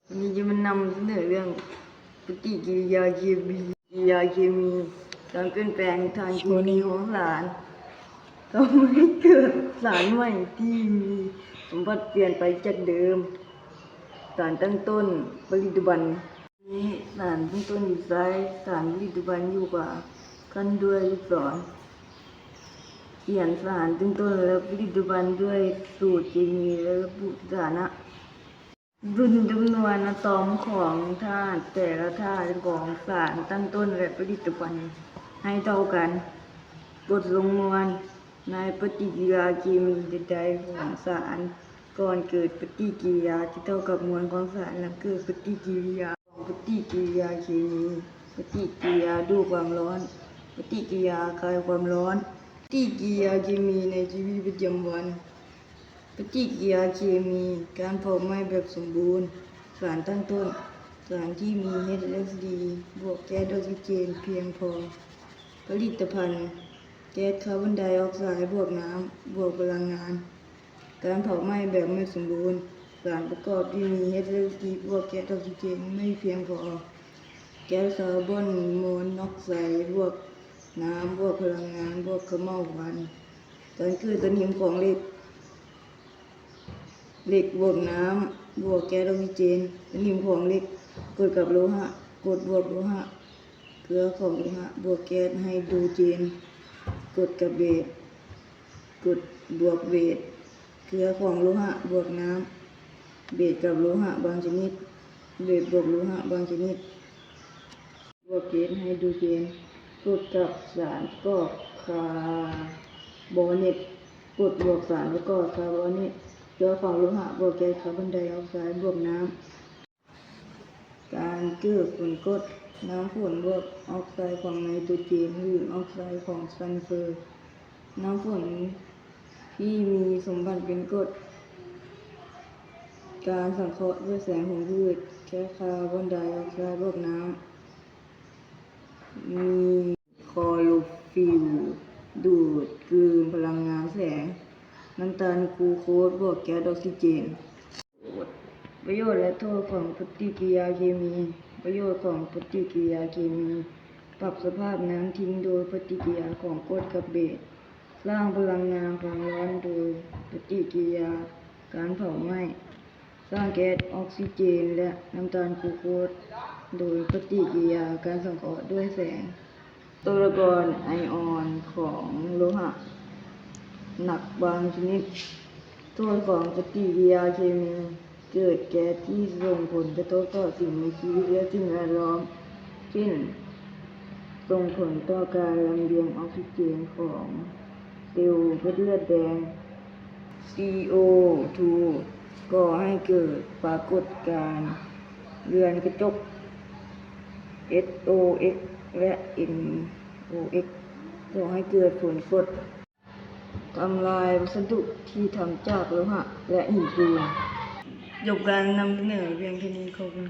ວັນນີ້ຈະມານຳສະເໜີເລື່ອງປະຕິກິລິຍາເຄມີ, ປະຕິກິລິຍາເຄມີ, ການປ່ຽນແປງທາງເຄມີຂອງສານ ກໍເຮັດໃຫ້ເກີດສານໃໝ່ທີ່ມີສົມບັດປ່ຽນໄປຈາກເດີມ. ສານຕັ້ງຕົ້ນປະລິດຕະພັນ ມີສານຕັ້ງຕົ້ນຢູ່ຊ້າຍ, ສານປະລິດຕະພັນຢູ່ຂວາ, ຂັ້ນດ້ວຍລູກສອນ. ຂຽນສານຕັ້ງຕົ້ນ ແລະ ປະລິດຕະພັນດ້ວຍສູດເຄມີ ແລະ ລະບຸສະຖານະ. ລຸ້ນຈຳນວນອາຕອມຂອງທາດແຕ່ລະທາດຂອງສານຕັ້ງຕົ້ນ ແລະ ປະລິດຕະພັນໃຫ້ເທົ່າກັນ. ບົດລົງນວມໃນປະຕິກິລິຍາເຄມີໃດໆຂອງສານ ກ່ອນເກີດປະຕິກິລິຍາທີ່ເທົ່າກັບມວນຂອງສານ ຫຼັງເກີດປະຕິກິລິຍາຂອງປະຕິກິລິຍາເຄມີ. ປະຕິກິລິຍາດູດຄວາມຮ້ອນ, ປະຕິກິລິຍາຄາຍຄວາມຮ້ອນ, ປະຕິກິລິຍາເຄມີໃນຊີວິດປະຈຳວັນ. ປະຕິກິລິຍາເຄມີ, ການເຜົາໄໝ້ແບບສົມບູນ. ສານຕັ້ງຕົ້ນ, ສານທີ່ມີ H S D ບວກແກັສອອກຊີເຈນພຽງພໍ. ຜະລິດຕະພັນ, ແກັສຄາບອນໄດອອກໄຊບວກນ້ຳ ບວກພະລັງງານ. ການເຜົາໄໝ້ແບບໄມ່ສົມບູນ, ສານປະກອບທີ່ມີ H S D ບວກແກັສອອກຊີເຈນໄມ່ພຽງພໍ. ແກັສຄາບອນໂມນອກໄຊບວກນ້ຳ ບວກພະລັງງານ ບວກຂະເໝົາຄວັນ. ການເກີດສະໜິມຂອງເຫຼັກ, ເຫຼັກບວກນ້ຳ ບວກແກັສອອກຊີເຈນ. ສະໜິມຂອງເຫຼັກ ກົດກັບໂລຫະ ກົດບວກໂລຫະ, ເກືອຂອງໂລຫະ ບວກແກັສໄຮໂດຣເຈນ ກົດກັບເບດ ກົດບວກເບດ, ເກືອຂອງໂລຫະບວກນ້ຳ, ເບດກັບໂລຫະບາງຊະນິດ, ເບດບວກໂລຫະບາງຊະນິດ. ບວກເກດໄຮໂດຣເຈນ ກົດກັບສານປະກອບຄາບອນເນັດ ກົດບວກສານປະກອບຄາບອນເນັດ, ເກືອຂອງໂລຫະບວກແກັສຄາບອນໄດອອກໄຊບວກນ້ຳ. ການເກີດຝົນກົດ, ນ້ຳຝົນບວກອອກໄຊຂອງໄນໂຕຣເຈນ ຫຼື ອອກໄຊຂອງຊັນເຟີ. ນ້ຳຝົນທີ່ມີສົມບັດເປັນກົດ. ການສັງເຄາະດ້ວຍແສງຂອງພືດ, ແກັສຄາບອນໄດອອກໄຊບວກນ້ຳ, ມີຄລໍໂຣຟິວ ດູດກືນພະລັງງານແສງ, ນ້ຳຕານກລູໂຄສບວກແກັສອອກຊີເຈນ. ປະໂຫຍດ ປະໂຫຍດ ແລະ ໂທດຂອງປະຕິກິລິຍາເຄມີ. ປະໂຫຍດຂອງປະຕິກິລິຍາເຄມີ, ປັບສະພາບນ້ຳຖິ້ມໂດຍປະຕິກິລິຍາຂອງກົດກັບເບດ, ສ້າງພະລັງງານຄວາມຮ້ອນໂດຍປະຕິກິລິຍາການເຜົາໄໝ້, ສ້າງແກັສອອກຊີເຈນ ແລະ ນ້ຳຕານກລູໂຄສໂດຍປະຕິກິລິຍາການສັງເຄາະດ້ວຍແສງ. ຕົວລະກອນໄອອອນຂອງໂລຫະໜັກບາງຊະນິດ. ໂທດຂອງປະຕິກິລິຍາເຄມີ, ເກີດແກັສທີ່ສົ່ງຜົນກະທົບຕໍ່ສິ່ງມີຊີວິດ ແລະ ສິ່ງແວດລ້ອມ ເຊັ່ນ ສົ່ງຜົນຕໍ່ການລຳລຽງອອກຊີເຈນຂອງເຊວເມັດເລືອດແດງ. ຊີໂອທູ ກໍ່ໃຫ້ເກີດປາກົດການເລືອນກະຈົກ ເອັສໂອເອັກ ແລະ ເອັນໂອເອັກ ກໍ່ໃຫ້ເກີດຝົນກົດ ທຳລາຍວັດສະດຸທີ່ທຳຈາກໂລຫະ ແລະ ຫີນປູນ. ຈົບການນຳສະເໜີພຽງເທົ່ານີ້. ຂອບຄຸນ.